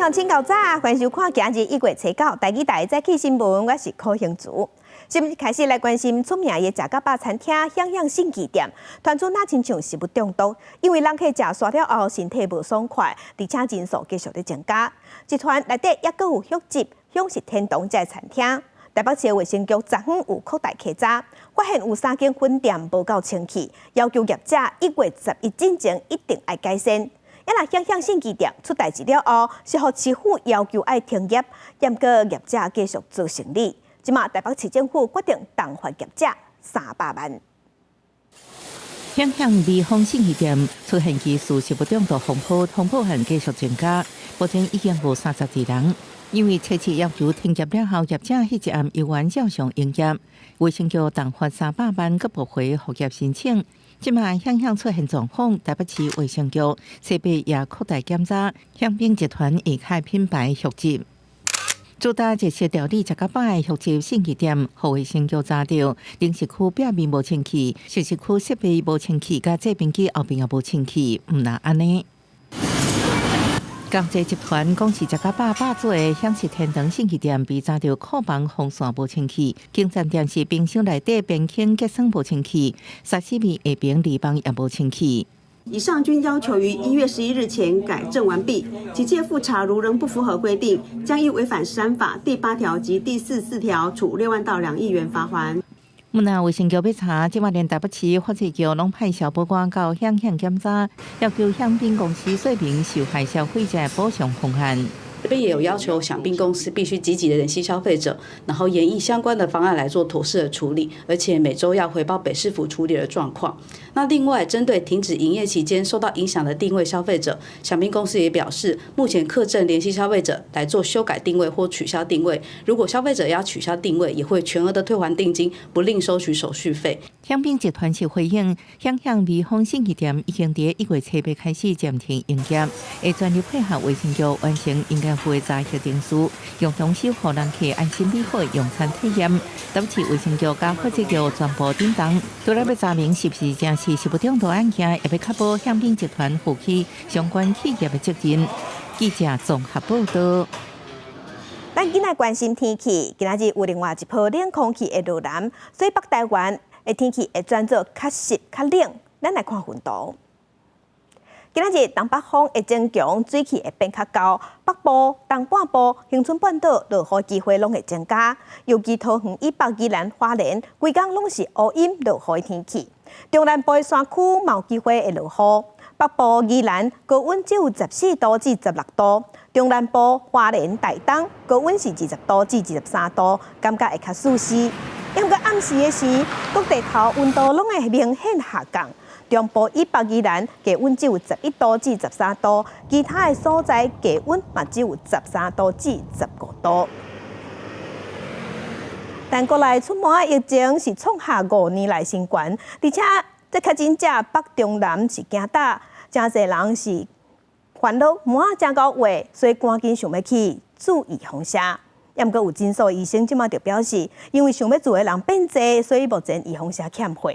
鄉親夠早，歡迎收看今日1月初9台語台早起新聞，我是柯興祖。新聞開始來關心出名的食甲飽餐廳響響信義店，傳出若親像食物中毒，因為人客食煞了後身體無爽快，而且人數繼續咧增加。集團內底猶閣有旭集、享食天堂這个餐廳。台北市衛生局昨昏有擴大稽查，發現有三間分店無夠清氣，要求業者1月11進前一定愛改善。啊若響響信義店出代誌了後，是予市府要求愛停業，毋過業者繼續做生意。這馬台北市政府決定重罰業者300萬。響響美豐信義店出現疑似食物中毒風波，通報案繼續增加，目前已經有32人。因為初七要求停業了後，業者彼一暗猶原照常營業。衛生局重罰300萬，閣駁回復業申請。這馬響響出現狀況，台北市衛生局設備也擴大檢查，響賓集團下開品牌旭集。主打日式料理食甲飽的旭集信義店，予衛生局查著，零食區壁面無清氣，熟食區設備無清氣，佮製冰機後面也無清氣，毋但按呢。共濟集團講是食甲飽霸主的享食天堂信義店被查著庫房風扇無清氣，景讚店是冰箱內底冰箱結霜無清氣，沙西米下爿鋁棒也無清氣。以上均要求於1月11日前改正完畢。警屆複查如仍不符合規定，將依違反食安法第8條及第44條，處6萬到2億元罰鍰。毋但衛生局欲查，這馬連台北市發展局攏派消保官到響響檢查，要求響賓公司說明受害消費者補償方案。這邊也有要求，響賓公司必須積極的聯繫消費者，然後研議相關的方案來做妥善的處理，而且每週要回報北市府處理的狀況。那另外，針對停止營業期間受到影響的訂位消費者，響賓公司也表示，目前課正聯繫消費者來做修改訂位或取消訂位。如果消費者要取消訂位，也會全額的退還定金，不另收取手續費。響賓集團是回應，響響美豐信義店已經佇1月初8開始暫停營業，會全力配合衛生局完成應該負的查核程序，共同守護人客安心美好用餐體驗。台北市衛生局佮發展局全部展動，除了欲查明是毋是真是食物中毒案件，也欲確保響賓集團負起相關企業的責任。記者綜合報道。咱緊來關心天氣，今仔日有另外一波冷空氣會落南，所以北台灣的天氣會轉做較濕較冷。咱來看雲圖。今仔日東北風會增強，水汽會變較厚，北部、東半部、恆春半島落雨機會攏會增加。尤其桃園以北、宜蘭花蓮，規工攏是烏陰落雨的天氣。中南部的山區嘛有機會會落雨。北部宜蘭高溫只有14度至16度，中南部花蓮、台東高溫是20度至23度，感覺會較舒適。毋過暗時的時，各地頭溫度攏會明顯下降。中部以北宜蘭低溫只有11度至13度，其他的所在低溫嘛只有13度至15度。但國內出毛仔疫情是創下5年來新高，而且這確診者北中南是驚膽，誠濟人是煩惱毛仔誠𠢕話，所以趕緊想欲去注預防射。毋過有診所醫生這馬就表示，因為想欲注的人變濟，所以目前預防射欠貨。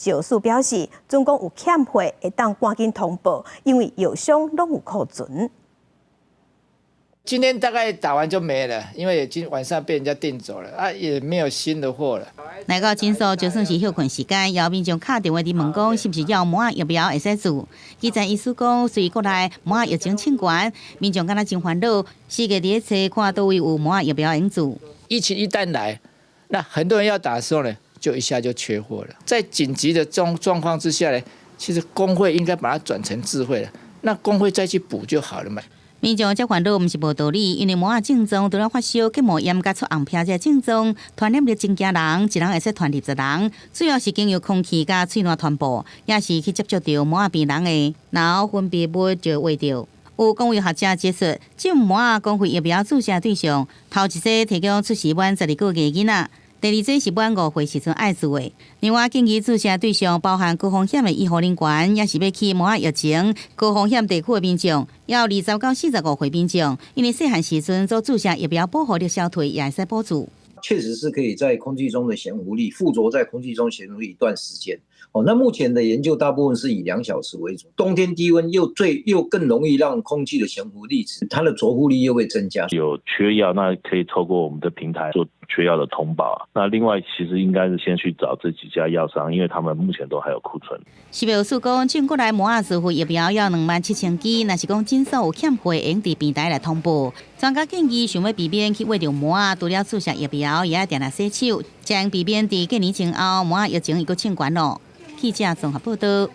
藥師表示，總講有欠貨，會當趕緊通報，因為藥商攏有庫存。今天大概打完就沒了，因為已經晚上被人家訂走了，啊，也沒有新的貨了。來到診所就算是歇睏時間，也有民眾敲電話佇問講，是毋是猶有毛仔疫苗會使注？基層醫師講，隨國內毛仔疫情升懸，民眾敢若真煩惱，四界佇咧揣看佗位有毛仔疫苗會用注。疫情一旦來，那很多人要打的時候呢，就一下就缺貨了。在緊急的狀況之下呢，其實工會應該把它轉成自費了，那工會再去補就好了嘛。民眾這煩惱毋是無道理，因為毛仔症狀除了發燒、結膜炎佮出紅皮這症狀，傳染力真驚人，一人會使傳20人，主要是經由空氣佮喙瀾傳播，也是去接觸著毛仔病人的腦分泌物就會著。有公衛學者指出，這毛仔公費疫苗注射對象，頭一劑提供出世滿12個月囡仔。第二劑是滿5歲時陣愛注的。另外，建議注射對象包含高風險的醫護人員，也是欲去毛仔疫情高風險地區的民眾，也有20到45歲民眾，因為細漢時陣做注射疫苗保護力消退，也會使補注。確實是可以在空氣中的潛伏力附着在空氣中潛伏一段時間。哦，那目前的研究大部分是以2小時為主。冬天低溫又最又更容易讓空氣的懸浮粒子，它的著附力又會增加。有缺藥，那可以透過我們的平台做缺藥的通報。那另外，其實應該是先去找這幾家藥商，因為他們目前都還有庫存。食藥署講，進過來摩仔自費疫苗要27,000支，若是講診所有欠貨，會用佇平台來通報。專家建議，想欲避免去餵著蚊仔，除了注射疫苗，也愛定定洗手，才會避免佇過年前後蚊仔疫情又閣衝懸囉。記者綜合報道。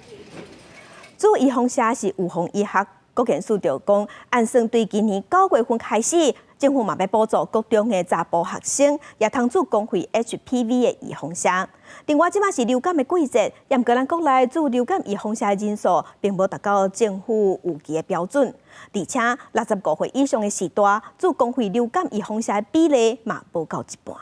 注預防射是預防醫學，國健署就講，按算對今年9月份開始，政府嘛欲補助國中的查埔學生，也通注公費 HPV 的預防射。另外，這馬是流感的季節，毋過咱國內注流感預防射的人數，並無達到政府預期的標準。而且，65歲以上的序大，注公費流感預防射的比例嘛無夠一半。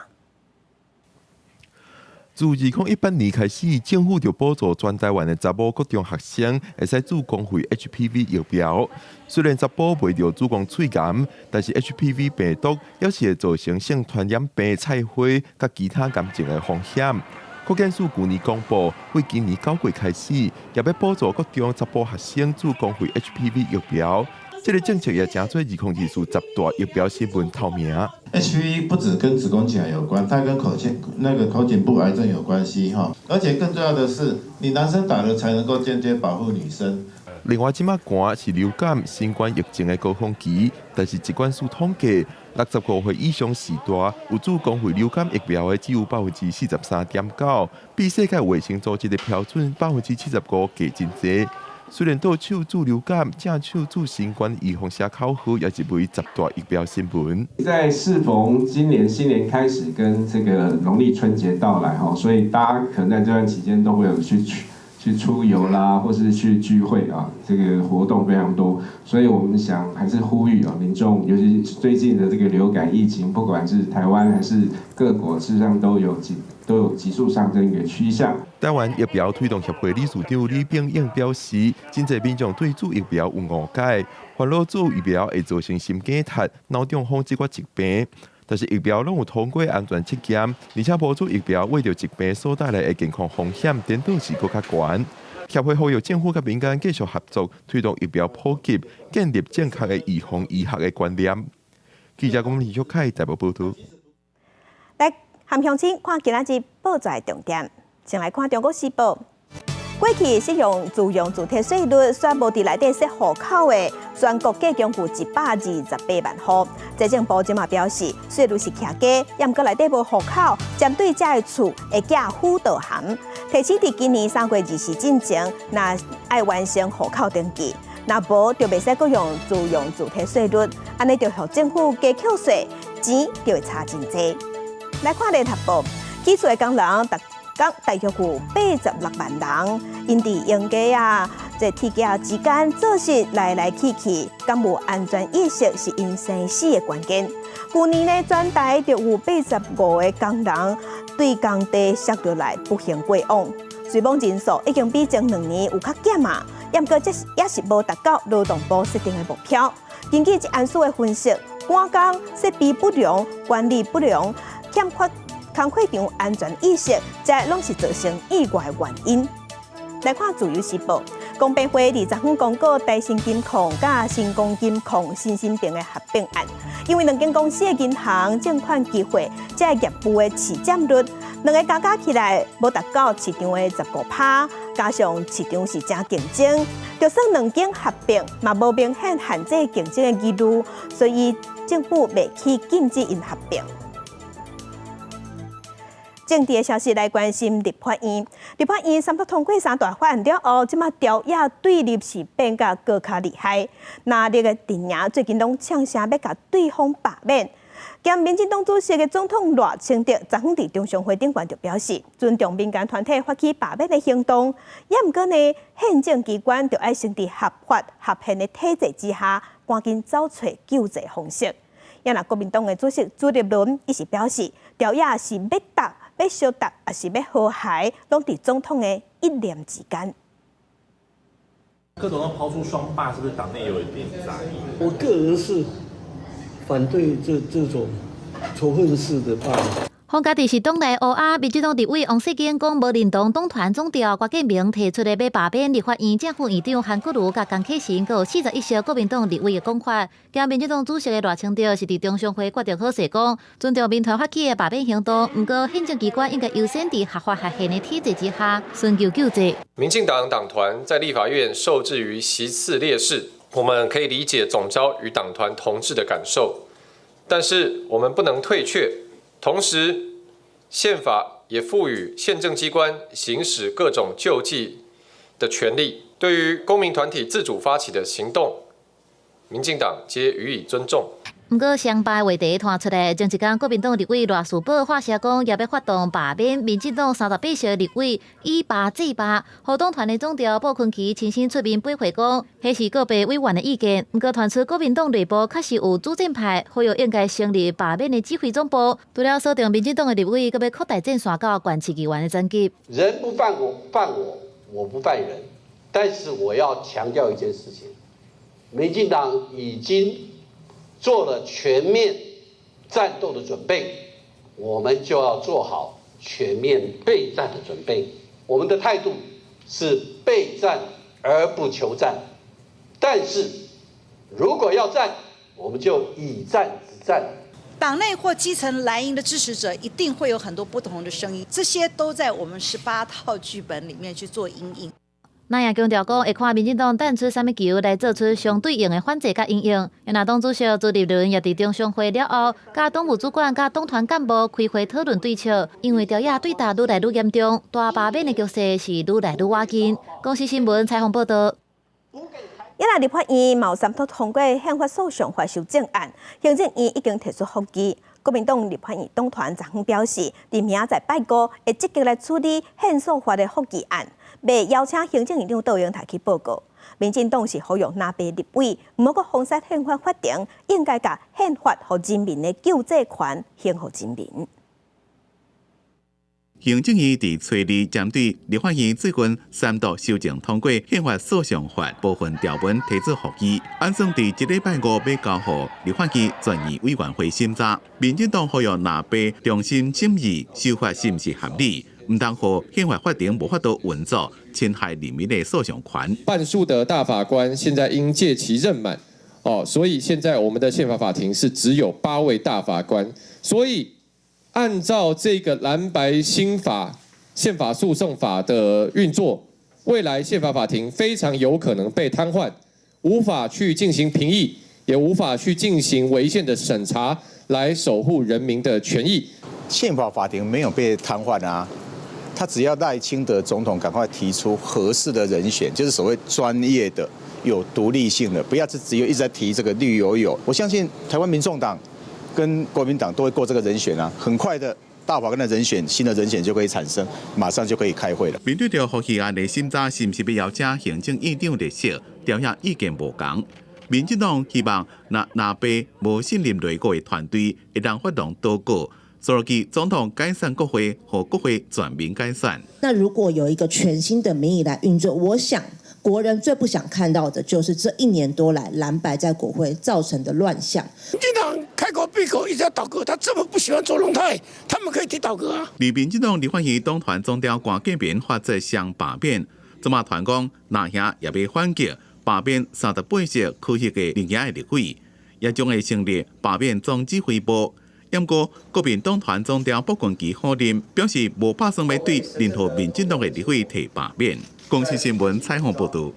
自2018年開始，政府就補助全台灣的查某國中學生會使注公費 HPV 疫苗。雖然查埔袂著子宮喙癌，但是 HPV 病毒猶是會造成性傳染病、菜花佮其他癌症的風險。國健署舊年公布，對今年9月開始，也欲補助國中查埔學生注公費 HPV 疫苗。這个政策也成做2024十大疫苗新聞頭名。 HPV 不只跟子宮頸癌有關，它跟口腔那個口頸部癌症有關係哈。而且更重要的是，你男生打了才能夠間接保護女生。另外，這馬寒是流感、新冠疫情的高峰期，但是疾管署統計，65歲以上序大有注公費流感疫苗的只有43.9%，比世界衛生組織的標準75%低真濟。雖然倒手注流感，正手注新冠預防射較好，也是為十大疫苗新聞。在適逢今年新年開始跟這個農曆春節到來哈，所以大家可能在這段期間都會有去出遊啦，或是去聚會啊，這個活動非常多，所以我們想還是呼籲啊，民眾，尤其最近的這個流感疫情，不管是台灣還是各國，事實上都有急速上升一個趨向。台灣疫苗推動協會理事長李炳英表示，真濟民眾對注疫苗有誤解，煩惱注疫苗會造成心肌塌、腦中風這款疾病。但是疫苗攏有通過安全測驗，而且無注疫苗為著疾病所帶來的健康風險，顛倒是閣較懸。協會呼籲政府佮民間繼續合作，推動疫苗普及，建立正確的預防醫學的觀念。記者龔李玉凱台北報導。來，含鄉親看今仔日報紙重點，先來看《中國時報》。過去適用自用自提稅率，煞無佇內底設戶口的，全國計共有128萬戶。財政部這馬表示，稅率是徛低，毋過內底無戶口，針對這个厝會寄輔導函，提醒佇今年3月24進前，若愛完成戶口登記，若無就袂使閣用自用自提稅率，按呢就予政府加扣稅，錢就會差真濟。來看聯合報，起厝的工人逐工大約有86萬人，𪜶佇營地啊，這鐵橋之間做事來來去去，敢無安全意識是𪜶生死的關鍵。舊年呢，全台就有85個工人對工地摔落來不幸過往，隨亡人數已經比前兩年有較減啊，毋過這也是無達到勞動部設定的目標。根據職安署的分析，趕工設備不良、管理不良、欠缺工課場安全意識，這攏是造成意外的原因。來看《自由時報》，公平會20號公告台新金控佮新光金控新新平的合併案，因為兩間公司的銀行證券期貨這个業務的市佔率，兩个加加起來無達到市場的15%，加上市場是誠競爭，就算兩間合併，嘛無明顯限制競爭的疑慮，所以政府袂去禁止𪜶合併。政治的消息來關心立法院，立法院三讀通過三大法案了後，這馬朝野對立是變甲閣較厲害。藍綠的陣營最近攏嗆聲欲共對方罷免。兼民進黨主席的總統賴清德，昨昏佇中常會頂懸就表示，尊重民間團體發起罷免的行動，也毋過呢，憲政機關就愛先佇合法合憲的體制之下，趕緊走揣救濟方式。也若國民黨的主席朱立倫，伊是表示，朝野是欲鬥、欲相鬥，抑是欲和諧，攏佇總統的一念之間。柯董拋出雙罷，是不是黨內有一點雜音？我個人是反對這種仇恨式的罷免。放家己是黨內烏鴉，民進黨立委王世堅講無認同黨團總召郭建明提出的欲罷免立法院正副院長韓國瑜佮江啟臣，閣有41席國民黨立委的講法。兼民進黨主席的賴清德是佇中常會決定好勢講，尊重民團發起的罷免行動，毋過憲政機關應該優先佇合法合憲的體制之下尋求救濟。民進黨黨團在立法院受制於席次劣勢，我們可以理解總召與黨團同志的感受，但是我們不能退卻。同時，憲法也賦予憲政機關行使各種救濟的權利。對於公民團體自主發起的行動，民進黨皆予以尊重。毋過，雙罷話題傳出來，前一工國民黨立委賴士葆發聲講，也欲發動罷免民進黨38席立委以罷制罷。予黨團的總召傅崐萁親身出面駁回講，彼是個別委員的意見。毋過傳出國民黨內部確實有主戰派，呼籲應該成立罷免的指揮總部。除了鎖定民進黨的立委，閣欲擴大戰線到縣市議員的層級。人不犯我，犯我，我不犯人。但是我要強調一件事情，民進黨已經做了全面戰鬥的準備，我們就要做好全面備戰的準備。我們的態度是備戰而不求戰，但是如果要戰，我們就以戰止戰。黨內或基層藍營的支持者一定會有很多不同的聲音，這些都在我們18套劇本裡面去做因應。那也強調講，會看民進黨擲出啥物球來做出相對應的反制佮因應。若黨主席朱立倫也佇中常會了後，佮黨務主管佮黨團幹部開會討論對策，因為朝野對峙愈來愈嚴重，大罷免的局勢是愈來愈倚近。公視新聞採訪報導。也來立法院嘛三讀通過憲法訴訟法修正案，行政院已經提出覆議。國民黨立法院黨團昨昏表示，佇明仔載拜五會積極來處理憲訴法的覆議案，欲邀請行政院長杜英台去報告。民進黨是呼籲藍白立委，毋好閣封殺憲法法庭，應該共憲法予人民的救濟權還予人民。行政院佇初二針對立法院最近三讀修正通過憲法訴訟法部分條文提出覆議，按算佇這禮拜五欲交予立法院全體委員會審查。民進黨呼籲藍白重新審議修法是毋是合理，毋通予憲法法庭無法度運作，侵害人民的訴訟權。半數的大法官現在因屆期任滿，哦，所以現在我們的憲法法庭是只有8位大法官，所以，按照這個藍白新法憲法訴訟法的運作，未來憲法法庭非常有可能被癱瘓，無法去進行評議，也無法去進行違憲的審查，來守護人民的權益。憲法法庭沒有被癱瘓啊，他只要賴清德總統趕快提出合適的人選，就是所謂專業的、有獨立性的，不要只只有一直在提這個綠油油。我相信台灣民眾黨跟國民黨都會過這個人選啊，很快的大法官的人選，新的人選就可以產生，馬上就可以開會了。面對著覆議案的審查，是毋是欲邀請行政院長列席？朝野意見無仝。民進黨希望若藍白無信任內閣的團隊，會當發動倒閣，所以總統解散國會，予國會全民改選。那如果有一個全新的民意來運作，我想國人最不想看到的就是這一年多來藍白在國會造成的亂象。民進黨開口閉口一直要倒閣，他這麼不喜歡卓榮泰，他們可以提倒閣啊。而民進黨立法院黨團總召郭建明發出雙罷免，這馬傳講藍營也欲反擊罷免38席區域的綠營的立委，也將會成立罷免總指揮部。毋過國民黨團總召傅崐萁否認，表示無打算欲對任何民進黨的立委提罷免。公視新聞採訪報導。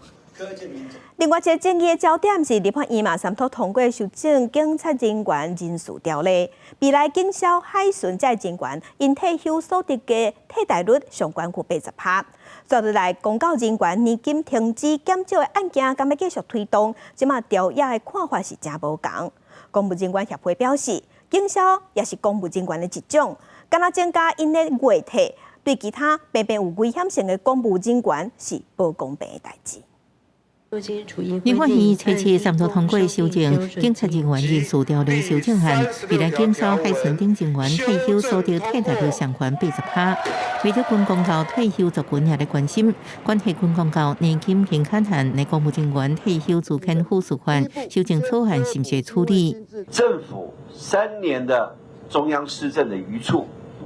另外一個爭議的焦點是立法院嘛三讀通過修正警察人員人事條例，未來警消海巡這人員𪜶退休所得的替代率上懸有80%。接落來公教人員年金停止減少的案件，敢欲繼續推動？這馬朝野的看法是誠無仝。公務人員協會表示，警消也是公務人員的一種，敢若增加𪜶的月退，對其他平平有危險性的公務人員是無公平的代誌。立法院初七三讀通過修正警察人員人事條例修正案，未來警消海巡等人員退休所得替代率上懸80%。為著軍公教退休族群也咧關心，關係軍公教年金減免案的公務人員退休資遣撫恤法修正草案是毋是會處理？政府3年的中央施政的愚處，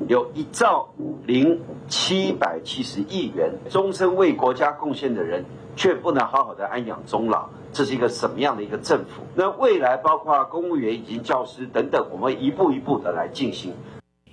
有1兆0770億元，終身為國家貢獻的人，卻不能好好的安養終老，這是一個什麼樣的一個政府？那未來包括公務員以及教師等等，我們一步一步的來進行。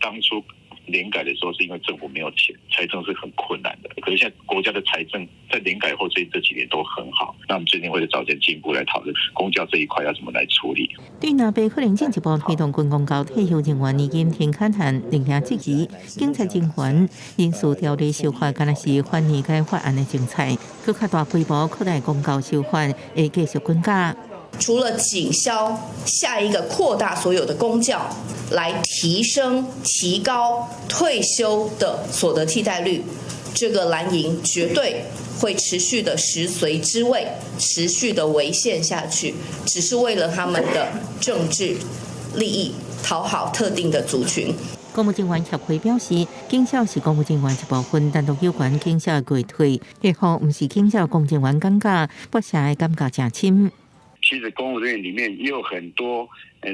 當初年改的時候，是因為政府沒有錢，財政是很困難的。可是現在國家的財政在年改後，最近這幾年都很好。那我們最近會找點進一步來討論公教這一塊要怎麼來處理。對藍白可能進一步推動軍公教退休人員年金停寬限，另行質疑警察人員人事條例修法，敢若是反年改法案的政策，閣較大規模擴大公教修法，會繼續滾價。除了警消，下一個擴大所有的公教，來提升、提高退休的所得替代率，這個藍營絕對會持續的食髓知味，持續的違憲下去，只是為了他們的政治利益，討好特定的族群。公務人員協會表示，警消是公務人員一部分，單獨有關警消的過退，這項毋是警消公務人員感覺，不社的感覺誠深。其實公務人員裡面也有很多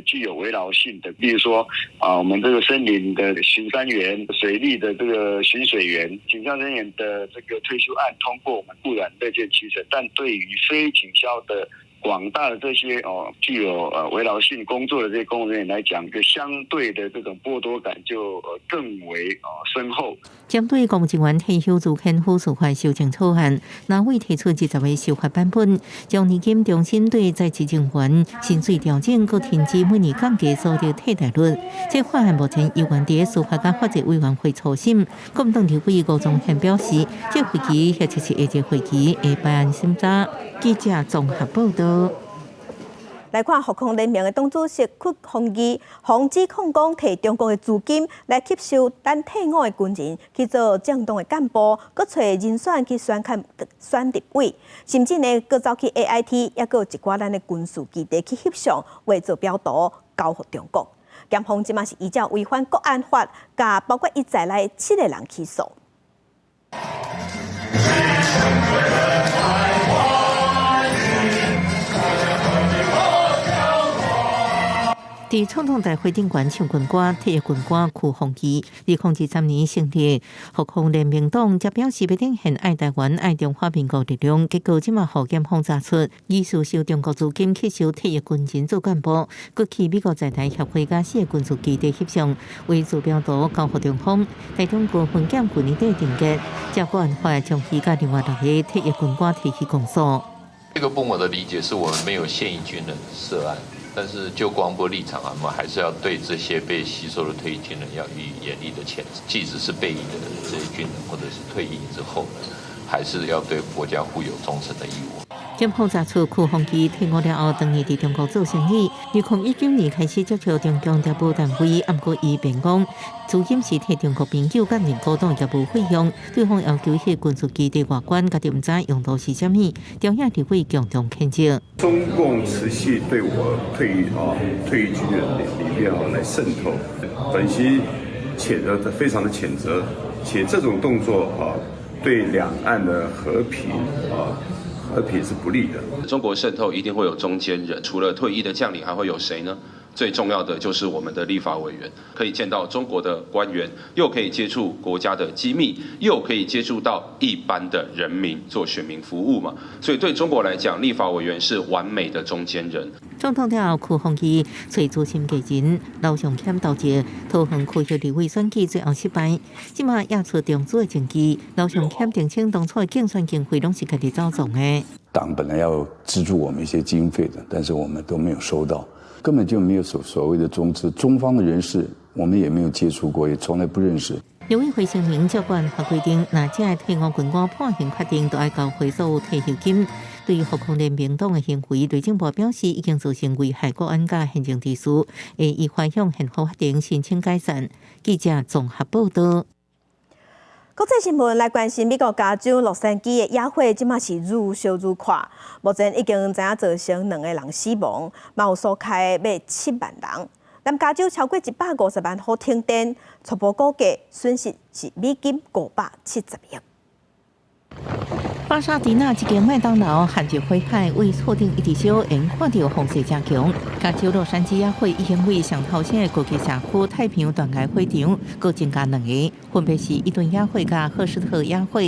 具有慰勞性的，比如說啊，我們這個森林的巡山員、水利的這個巡水員、警消人員的這個退休案通過，我們固然樂見其成，但對於非警消的廣大的這些哦具有慰勞性工作的這些公務人員來講，就相對的這種剝奪感就更為哦深厚。針對公務人員退休如權撫恤法修正草案，藍委提出20個修法版本，將年金重新對在職人員薪水調整，閣停止每年降低所得替代率。這法案目前猶原佇司法佮法制委員會初審。國民黨立委吳宗憲表示，這會期或者是下一會期會備案審查。記者綜合報道。來看福控聯盟的黨主席屈鴻義，予指控講提中國的資金來吸收咱退伍的軍人去做政黨的幹部，閣揣人選去選看選立委，甚至呢，閣走去 AIT，抑閣有一寡咱的軍事基地去翕相，畫做表圖交予中國。檢方這馬是依照違反國安法，共包括伊在內七個人起訴。佇總統大會頂懸唱軍歌，退役軍官屈鴻義，2023年成立福控聯盟黨，則表示欲展現愛台灣、愛中華民國力量。結果這馬予檢方查出，疑似收中國資金吸收退役軍人做幹部，閣去美國在台協會佮四個軍事基地翕相，偽造表圖交予中方。台中高分檢去年底定結，照國安法將伊佮另外六个退役軍官提起公訴。這個部分我的理解是我們沒有現役軍人涉案。但是就國防部立場啊，我們還是要對這些被吸收的退役軍人要予以嚴厲的譴責，即使是備役的這些軍人，或者是退役之後呢，還是要對國家負有忠誠的義務。檢方查出屈鴻義退伍了後，當年佇中國做生意。2019年開始接觸中共諜報單位，毋過伊辯講，資金是替中國朋友佮認股東業務費用。對方要求彼軍事基地外觀，家己毋知用途是啥物。中央立委共同譴責。中共持續對我退役啊退役軍人裡面啊來滲透，本席譴責，非常的譴責，且這種動作啊對兩岸的和平啊。和平是不利的。中國滲透一定會有中間人，除了退役的將領，還會有誰呢？最重要的就是我們的立法委員，可以見到中國的官員，又可以接觸國家的機密，又可以接觸到一般的人民做選民服務嘛。所以對中國來講，立法委員是完美的中間人。總統了後，屈鴻義揣資深藝人劉尚謙導致桃園區域立委選舉最後失敗，這馬也出中資的證據。劉尚謙澄清當初的競選經費攏是家己走創的。黨本來要資助我們一些經費的，但是我們都沒有收到，根本就沒有所謂的中資，中方的人士我們也沒有接觸過，也從來不認識。陸委會聲明，照國安法規定，若這个退伍軍官判刑確定，都愛交回所有退休金。對於福控聯盟黨的行為，內政部表示已經造成危害國安佮憲政秩序，會依法向憲法法庭申請解散。記者綜合報道。國際新聞來關心美國加州洛杉磯的野火，這馬是愈燒愈闊，目前已經知影造成兩個人死亡，嘛有疏開欲7萬人。南加州超過150萬戶停電，初步估計損失是美金570億。巴沙迪納這間麥當勞陷入火海，為厝頂一直燒，緣看著風勢誠強。加州洛杉磯野火已經為上頭先的高級社區太平洋斷崖火場，閣增加兩个，分別是伊頓野火佮赫斯特野火。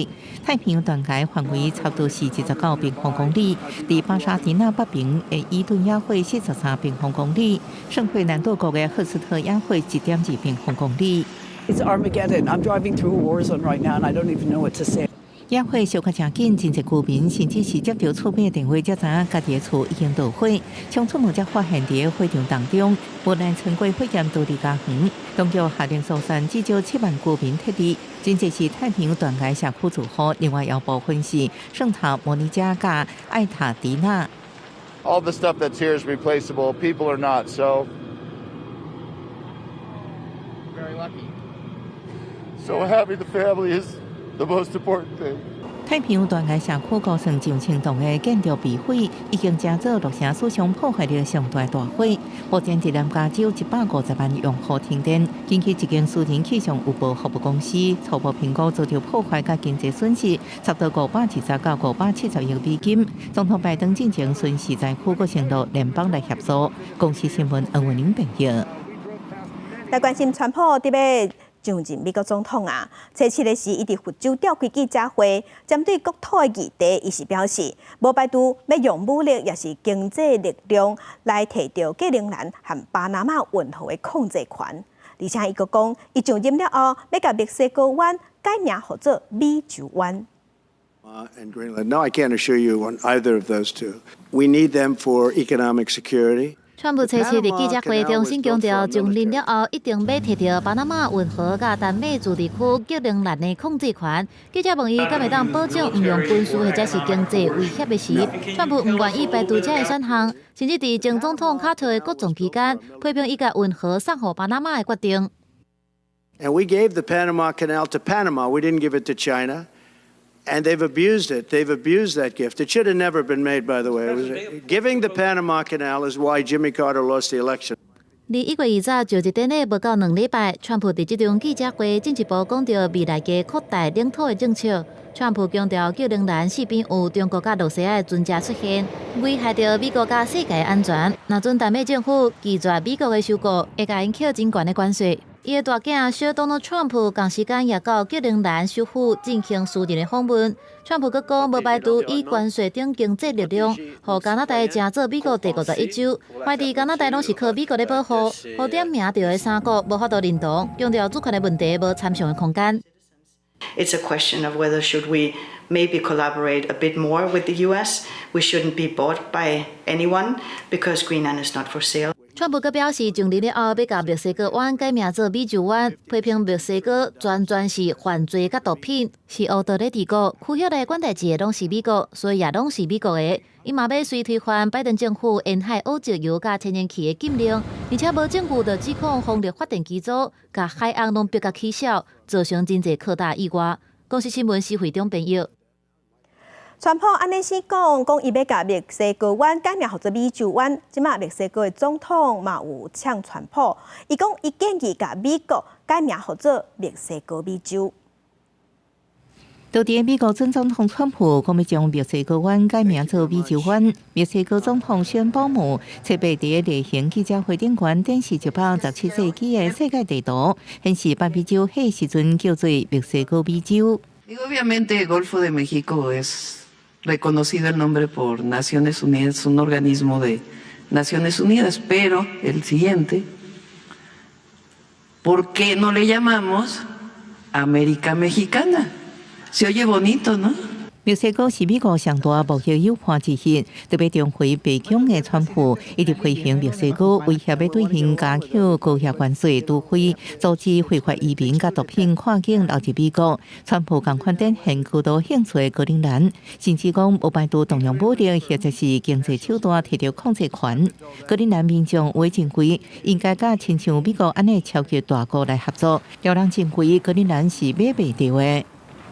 太平洋斷崖範圍差不多是29平方公里，佇巴沙迪納北邊的伊頓野火43平方公里，聖費南多國的赫斯特野火1.2平方公里。 It's Armageddon. I'm driving through a war zone right now, and I don't even know what to say. 野火燒較誠緊，真濟居民甚至是接著厝邊的電話才知影家己的厝已經著火，衝出門才發現佇个火場當中，無奈穿過火焰逃離家園，當局下令疏散至少7萬居民撤離。真濟是太平洋斷崖社區住戶，另外有部分是聖塔莫尼加佮艾塔迪納。 All the stuff that's here is replaceable. People are not. So very lucky. So having the family is the most important thing. 太平洋斷崖社區高層上千棟的建築被毀，已經成做洛城史上破壞力上大大火。目前佇南加州150萬用戶停電。根據一間私人氣象預報服務公司初步評估，遭著破壞佮經濟損失，差不多520到570億美金。總統拜登進前巡視災區，閣承諾聯邦來協助。公視新聞黃文玲編譯。來關心川普特欲上任美國總統啊，初七的時，伊佇佛州召開記者會，針對國土的議題，伊是表示，無排除欲用武力，抑是經濟力量來提著格陵蘭和巴拿馬運河的控制權。而且伊閣講，伊上任了後，欲共墨西哥灣改名號做美洲灣。 And Greenland. No, I can't assure you on either of those two. We need them for economic security. 川普初七佇記者會中心強調，上任了後一定欲提著巴拿馬運河佮丹麥自治區格陵蘭的控制權。記者問伊敢會當保證毋用軍事或者是經濟威脅的時，川普毋願意排除這个選項，甚至佇前總統卡特的國葬期間，批評伊共運河送予巴拿馬的決定。 And we gave the Panama Canal to Panama. We didn't give it to China. And they've abused it. They've abused that gift. It should have never been made, by the way. Giving the Panama Canal is why Jimmy Carter lost the election. 離1月20就職典禮無夠2禮拜，川普佇這場記者會進一步講著未來嘅擴大領土的政策。川普強調，格陵蘭四邊有中國佮羅西亞的船隻出現，危害著美國佮世界安全。若准丹麥政府拒絕美國的收購，會共𪜶課真懸的關稅。伊的大囝小多諾川普仝時間也到格陵蘭首府進行私人的訪問。川普閣講，無排除以關稅等經濟力量，予加拿大成做美國第51州。懷疑加拿大攏是靠美國咧保護，予點名著的三國無法度認同，強調主權的問題無參詳的空間。 It's a question of whether should we maybe collaborate a bit more with the U.S. We shouldn't be bought by anyone because Greenland is not for sale. 川普閣表示，上任了後欲共墨西哥灣改名做美洲灣，批評墨西哥全全是犯罪佮毒品，是烏道的帝國。區域內管代誌的攏是美國，所以也攏是美國的。伊嘛欲隨推翻拜登政府沿海挖石油佮天然氣的禁令，而且無證據就指控風力發電機組共海岸攏逼共起痟，造成真濟擴大意外。公視新聞施惠中編譯。川普按呢先講，講伊欲共墨西哥灣改名號做美洲灣。這馬墨西哥的總統嘛有嗆川普，伊講伊建議共美國改名號做墨西哥美洲。到底美國準總統川普講欲將墨西哥灣改名做美洲灣。墨西哥總統宣布姆特別佇例行記者會頂懸展示一幅17世紀的世界地圖，顯示北美洲彼時陣叫做墨西哥美洲。 Obviamente, Golfo de México es reconocido el nombre por Naciones Unidas, un organismo de Naciones Unidas, pero el siguiente, ¿por qué no le llamamos América Mexicana? Se oye bonito, ¿no? 墨西哥是美國上大貿易夥伴之一，特別重回白宮的川普一直批評墨西哥威脅欲對𪜶加扣高額關稅，除非阻止非法移民佮毒品跨境流入美國。川普仝款展現高度興趣的格陵蘭，甚至講無排除動用武力或者是經濟手段提著控制權。格陵蘭民眾會認為應該佮親像美國按呢超級大國來合作，有人認為格陵蘭是買袂著的。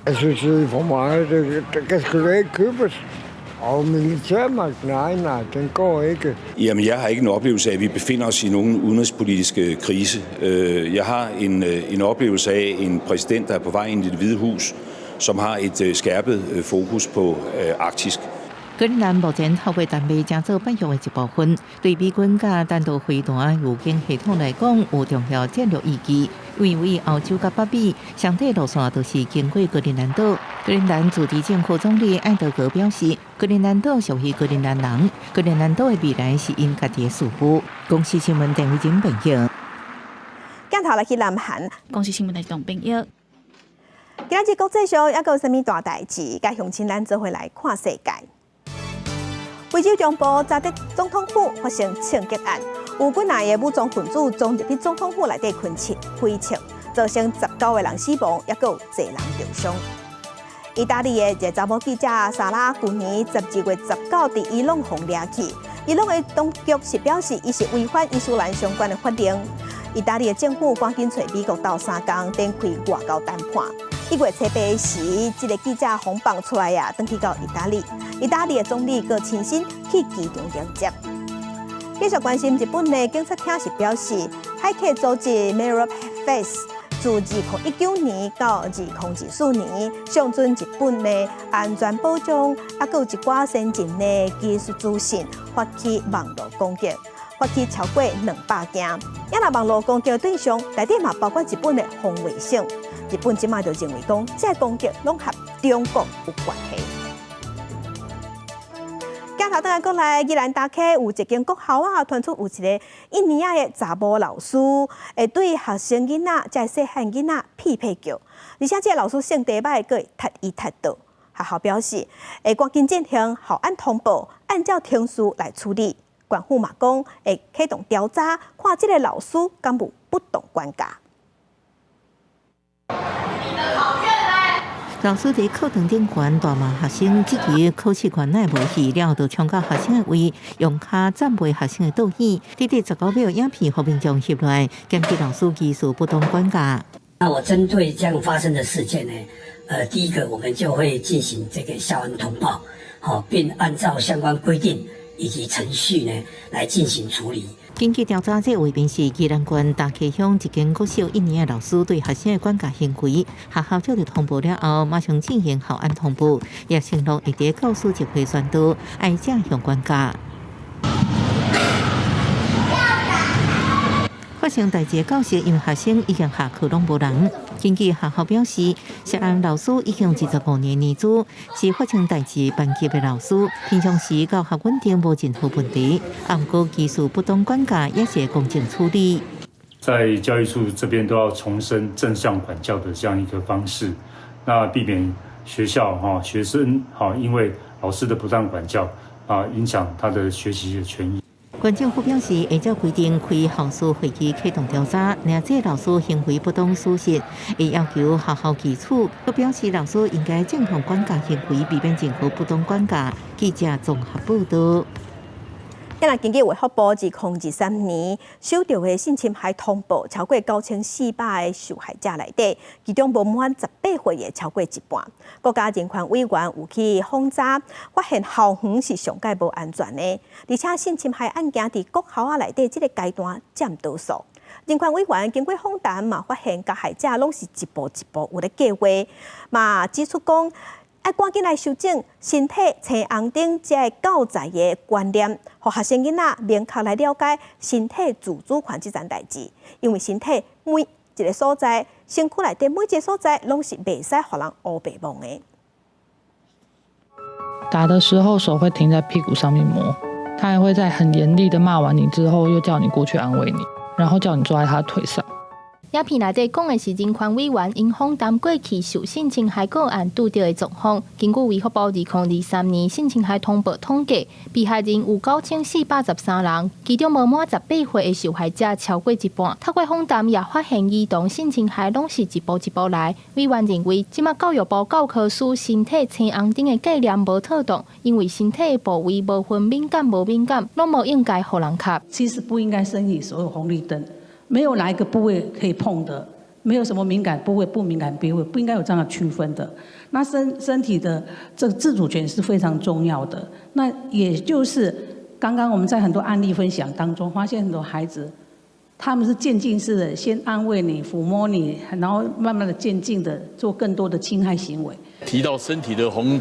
Jeg synes, det er for meget. Det kan sgu da ikke købes. Og militærmagt, nej, nej, den går ikke. Jamen, jeg har ikke en oplevelse af, at vi befinder os i nogen udenrigspolitisk krise. Jeg har en oplevelse af en præsident, der er på vej ind i Det Hvide Hus, som har et skærpet fokus på Arktisk. 格陵蘭目前透過丹麥成做北約的一部分，對美軍佮彈道飛彈預警系統來講有重要戰略意義。因為歐洲佮北美上短路線都是經過格陵蘭島。格陵蘭自治政府總理艾德格表示，格陵蘭島屬於格陵蘭人，格陵蘭島的未來是𪜶家己的事務。公視新聞鄧慧珍編譯。鏡頭來去南韓，公視新聞台董編譯。今仔日國際上猶閣有啥物大代誌？佮鄉親咱做伙來看世界。非洲中部乍得總統府發生槍擊案，有幾若个武裝分子衝入去總統府內底開槍，開槍，造成19個人死亡，猶閣有濟人受傷。意大利的一个查某記者莎拉，舊年12月19佇伊朗予掠去，伊朗的當局是表示，伊是違反伊斯蘭相關的法令。意大利的政府趕緊揣美國鬥相共，展開外交談判。1月初8時，這个記者予放出來啊，轉去到意大利。意大利的總理閣親身去機場迎接。繼續關心日本的警察廳是表示，駭客組織 Mirror Face 自2019年到2024年，上陣日本的安全保障，猶閣有一寡先進的技術資訊發起網路攻擊，發起超過200件。啊若網路攻擊對象內底嘛包括日本的防衛省。日本這馬就認為講，這个攻擊攏和中國有關係。鏡頭轉來過來，宜蘭大溪有一間國校啊，傳出有一个一年仔的查某老師，會對學生囡仔、這細漢囡仔屁屁叫，而且這个老師性地䆀，閣會踢伊踢倒。學校表示會趕緊進行校安通報，按照程序來處理。縣府嘛講會啟動調查，看這个老師敢有不當管教。老師佇課堂頂懸大罵學生，質疑考試權哪會無去，了後就衝到學生的位，用跤佔袂學生的桌椅。短短19秒影片，予民眾翕落來，檢舉老師疑似不當管教。那我針對這樣發生的事件呢，第一個我們就會進行這個校安通報，好，並按照相關規定以及程序呢來進行處理。根據調查，這位便是宜蘭縣大溪鄉一間國小一年的老師對學生的管教行為，學校接到通報了後，馬上進行校安通報，也承諾會佇教師集會宣導，愛正向管教。發生代誌的教室，因為學生已經下課攏無人。根據學校表示，涉案老師已經25年年資，是發生代誌班級的老師，平常時教學穩定無任何問題。毋過疑似不當管教也是公正處理。在教育處這邊都要重申正向管教的這樣一個方式，那避免學校哈學生哈因為老師的不當管教啊，影響他的學習的權益。縣政府表示，按照規定開校事會議啟動調查，若這老師行為不當屬實，會要求學校記處。閣表示老師應該正向管教行為，避免任何不當管教。記者綜合報道。今日根據衛福部2023年收著的性侵害通報，超過9400個受害者內底，其中無滿18歲的超過一半。國家人權委員有去訪查，發現校園是上蓋無安全的，而且性侵害案件佇國校仔內底這个階段佔多數。人權委員經過訪談嘛，發現加害者攏是一步一步有咧計劃，嘛指出講，愛趕緊來修正身體青紅燈這个教材的觀念，予學生囡仔明確來了解身體自主權這件代誌。因為身體每一个所在，身軀內底每一个所在，攏是袂使予人烏白摸的。打的時候手會停在屁股上面摸，他還會在很嚴厲的罵完你之後，又叫你過去安慰你，然後叫你坐在他腿上。影片內底講的是人權委員𪜶訪談過去受性侵害個案拄著的狀況。根據衛福部2023年性侵害通報統計，被害人有9413人，其中無滿18歲的受害者超過一半。透過訪談也發現，兒童性侵害攏是一步一步來。委員認為，這馬教育部教科書身體青紅燈的概念無妥當，因為身體的部位無分敏感無敏感，攏無應該予人磕。其實不應該設立所有紅綠燈。沒有哪一個部位可以碰的，沒有什麼敏感部位、不敏感部位，不應該有這樣的區分的。那身體的這個自主權是非常重要的。那也就是剛剛我們在很多案例分享當中，發現很多孩子他們是漸進式的，先安慰你、撫摸你，然後慢慢的漸進的做更多的侵害行為。提到身體的紅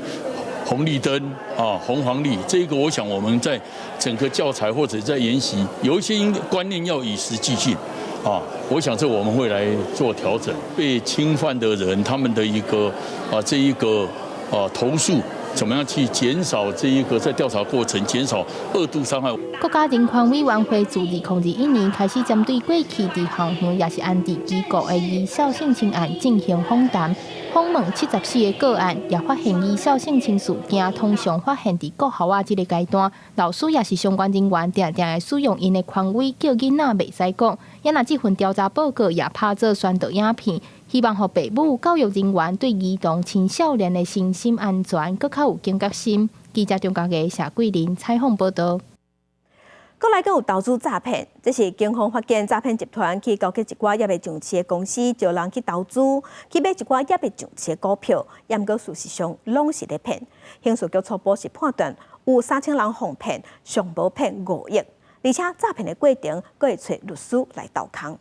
綠燈啊，紅黃綠，這個我想我們在整個教材或者在研習，有一些觀念要與時俱進啊。我想這我們會來做調整。被侵犯的人，他們的一個啊，這一個啊投訴，怎麼樣去減少這一個在調查過程減少二度傷害？國家人權委員會自2021年開始針對過去佇校園抑是安置機構的兒少性侵案進行訪談，訪問74個個案，也發現兒少性侵事件通常發現佇國校仔這个階段，老師抑是相關人員定定會使用𪜶的權威叫囡仔袂使講。也若這份調查報告也拍做宣導影片，希望予父母、教育人員對兒童青少年的身心安全閣較有警覺心。記者張家傑、謝桂林採訪報導。閣來閣有投資詐騙，這是警方發現詐騙集團去勾結一寡猶未上市的公司，招人去投資，去買一寡猶未上市的股票，毋過事實上攏是咧騙。刑事局初步是判斷有3000人予騙，上無騙5億，而且詐騙的過程，閣會揣律師來鬥空。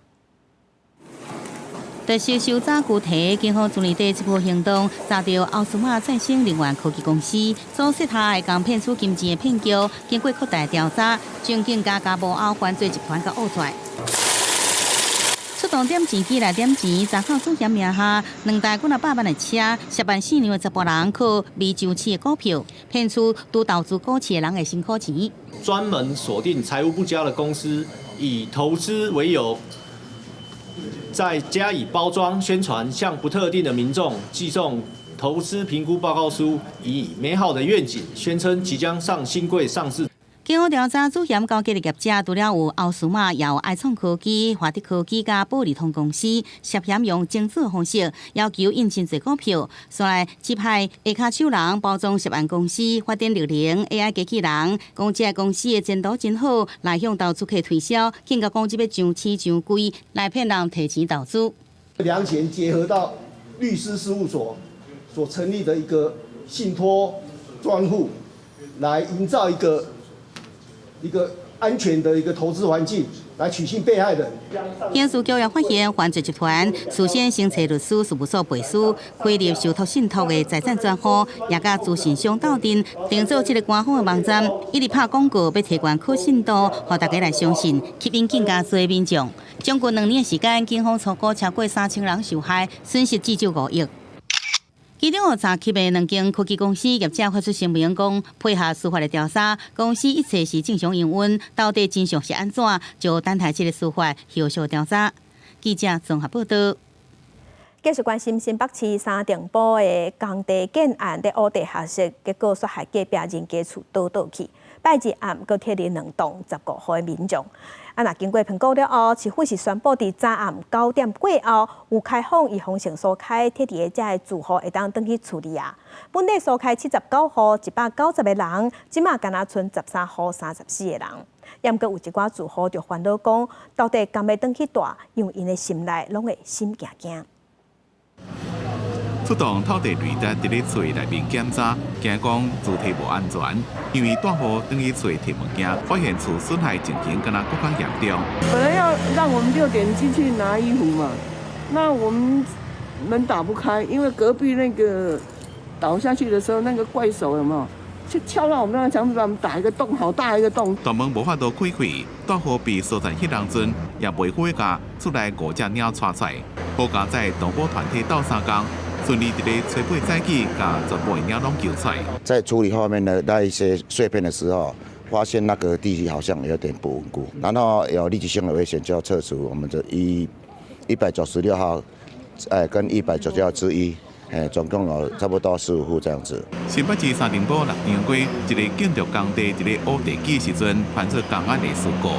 特殊搜查具體，警方昨年底這波行動，查著奧斯馬再生能源科技公司所設下的共騙取金錢的騙局，經過擴大調查，將更加佮幕後犯罪集團共挖出來。出動點錢機來點錢，查扣主嫌名下兩台幾若百萬的車，涉辦四兩的查埔人靠未上市的股票，騙取拄投資股市的人的辛苦錢。專門鎖定財務不佳的公司，以投資為由，再加以包裝宣傳，向不特定的民眾寄送投資評估報告書，以美好的願景宣稱即將上興櫃上市。警方調查主嫌勾結的業者，除了有奧斯馬，也有愛創科技、華德科技佮寶利通公司，涉嫌用集資方式要求印真濟股票，煞來指派下跤手人包裝涉案公司發展綠能 AI 機器人，講這个公司的前途真好，來向投資客推銷，更加講這欲上市上櫃來騙人提錢投資。兩錢結合到律師事務所所成立的一個信託專戶，來營造一個安全的一個投資環境，來取信被害人。刑事局也發現，犯罪集團事先先揣律師事務所背書，開立受託信託的財產專戶，也佮資訊商鬥陣，定做這个官方的網站，一直拍廣告，欲提懸可信度，予大家來相信，吸引更加濟民眾。將近2年時間，警方初估超過3000人受害，損失至少5億。其中有查級的兩間科技公司業者發出聲明，講配合司法的調查，公司一切是正常營運，到底真相是按怎，就等待這个司法後續調查。記者綜合報道。繼續關心新北市三重埔的工地建案咧烏地下雪，結果煞害隔壁人家厝倒倒去。拜日暗，閣撤離兩棟15戶的民眾。啊，若經過評估了後，市府是宣布佇昨暗9點過後有開放予封城疏開撤離的這个住戶會當轉去厝裡啊。本底疏開79戶，190個人，這馬干焦賰13戶34個人。毋過有一寡住戶就煩惱講，到底敢欲轉去蹛，因為𪜶的心內攏會心驚驚。出動透地雷達佇咧厝內面檢查，驚講主體無安全，因為住戶轉去厝提物件，發現厝損害情形敢若閣較嚴重。本來要讓我們6點進去拿衣服嘛，那我們門打不開，因為隔壁那個倒下去的時候，那個怪手有沒有？就敲到我們那個牆壁，把我們打一個洞，好大一個洞。大門無法度開開，住戶被疏散彼當陣，也袂悔共厝內五隻貓帶出來。好佳哉動保團體鬥相共，順利佇咧初八早起，共全部的貓攏救出來。在處理後面的那一些碎片的時候，發現那個地基好像有點不穩固，然後有立即性的危險，就要撤除我們的196號，跟199號之一。總共有差不多15戶這樣子。新北市三重埔六張街一个建築工地佇咧挖地基時陣，傳出工安的事故。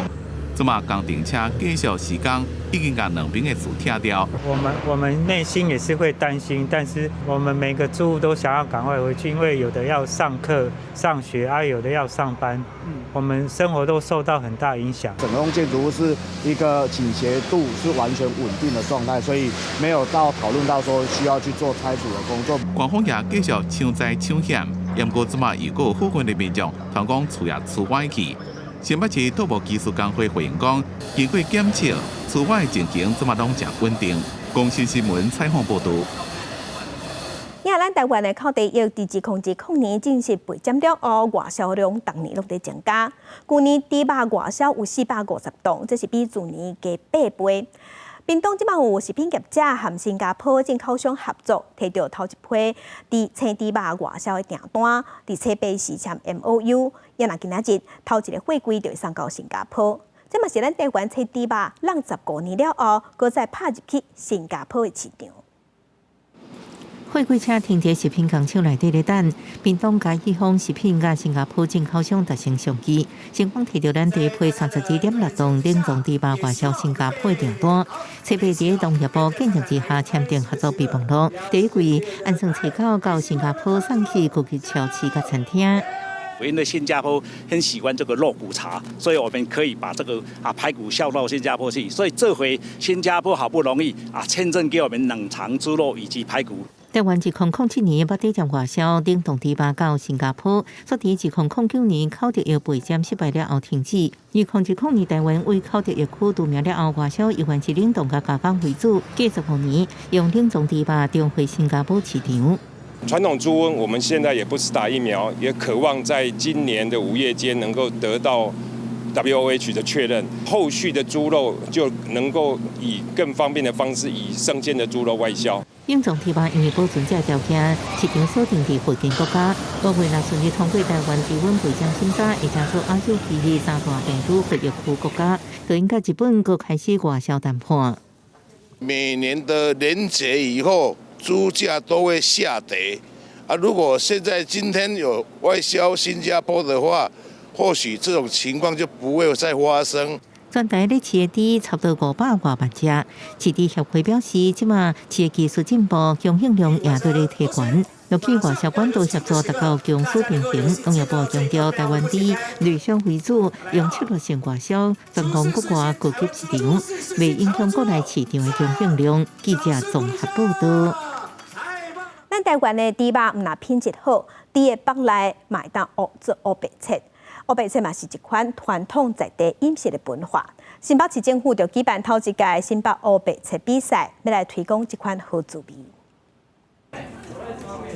這馬工程車繼續施工，已經共兩邊的厝拆掉。我們內心也是會擔心，但是我們每個住戶都想要趕快回去，因為有的要上課、上學啊，有的要上班，我們生活都受到很大影響。整棟建築物是一個傾斜度是完全穩定的狀態，所以沒有到討論到說需要去做拆除的工作。官方也繼續搶災搶險，不過這馬又閣有附近的民眾，傳講厝也厝歪去。新北市土木技术工会回应讲，经过检测，处罚的情形这马拢诚稳定。公视新闻采访报道。𪜶咱台灣的口蹄疫佇2010年正式被針了後，外銷量逐年攏佇增加。舊年豬肉外銷有450噸，這是比去年加8倍。屏東這擺有食品業者和新加坡進口商合作，提著頭一批佇青豬肉外銷的訂單，佇初八時簽 MOU，也若今仔日頭一个貨櫃就會送到新加坡。這嘛是咱台灣青豬肉，挵15年了後，閣再拍入去新加坡的市場。貨櫃車停佇食品工廠內底咧等，屏東嘉義豐食品佮新加坡進口商達成協議，成功提著咱第一批32.6噸冷凍豬肉外銷新加坡的訂單。初八佇農業部見證之下簽訂合作備忘錄，第一櫃按算初九到新加坡送去高級超市佮餐廳。因為新加坡很喜歡這個肉骨茶，所以我們可以把這個排骨銷到新加坡去。所以這回新加坡好不容易簽證給我們冷藏豬肉以及排骨。台灣2007年捌底外銷冷凍豬肉到新加坡，煞佇2009年口蹄疫備針失敗了後停止。2010年台灣為口蹄疫區除名了後，外銷猶原是冷凍佮加工為主。過15年用冷凍豬肉重回新加坡市場。傳統豬瘟，我們現在也不是打疫苗，也渴望在今年的5月間能夠得到 WOH 的確認，後續的豬肉就能夠以更方便的方式，以生鮮的豬肉外銷。冷凍豬肉因為保存這條件，市場鎖定佇附近國家。五月若順利通過台灣豬瘟備針審查，會成做亞洲區域三大病毒血疫區國家，就應該日本閣開始外銷談判。每年的年節以後，豬價都會下跌。啊，如果現在今天有外銷新加坡的話，或許這種情況就不會再發生。全台咧飼的豬差不多500外萬隻，飼豬協會表示，這馬飼的技術進步，供應量也佇咧提懸。若去外銷管道協助達到供需平衡。農業部強調，台灣豬內銷為主，用策略性外銷，專攻國外高級市場，袂影響國內市場的供應量。記者綜合報道。咱台灣的豬肉毋但品質好，豬的腹內嘛會當學做烏白切。烏白切嘛是一款傳統在地飲食的文化。新北市政府就舉辦頭一屆新北烏白切比賽，欲來推廣這款好滋味。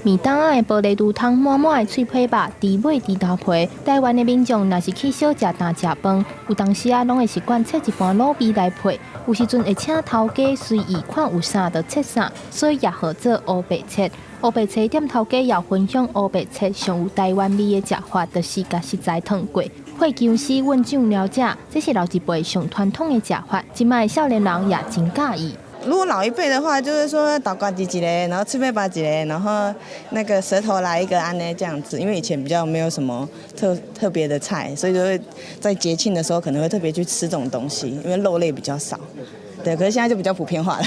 麵甕仔的玻璃櫥窗，滿滿的脆皮肉、豬尾、豬頭皮。台灣的民眾若是去小食攤食飯，有當時仔攏會習慣切一盤滷味來配。有時陣會請頭家隨意看有啥就切啥，所以也號做烏白切。烏白切店頭家也分享烏白切上有台灣味的食法，就是共食材燙過。火薑絲溫醬料食，這是老一輩上傳統的食法，這擺少年人也真佮意。如果老一輩的話，就是說豆干一個，然後脆皮肉一個，然後那個舌頭來一個按呢這樣子，因為以前比較沒有什麼特別的菜，所以就會在節慶的時候可能會特別去吃這種東西，因為肉類比較少。對，可是現在就比較普遍化了。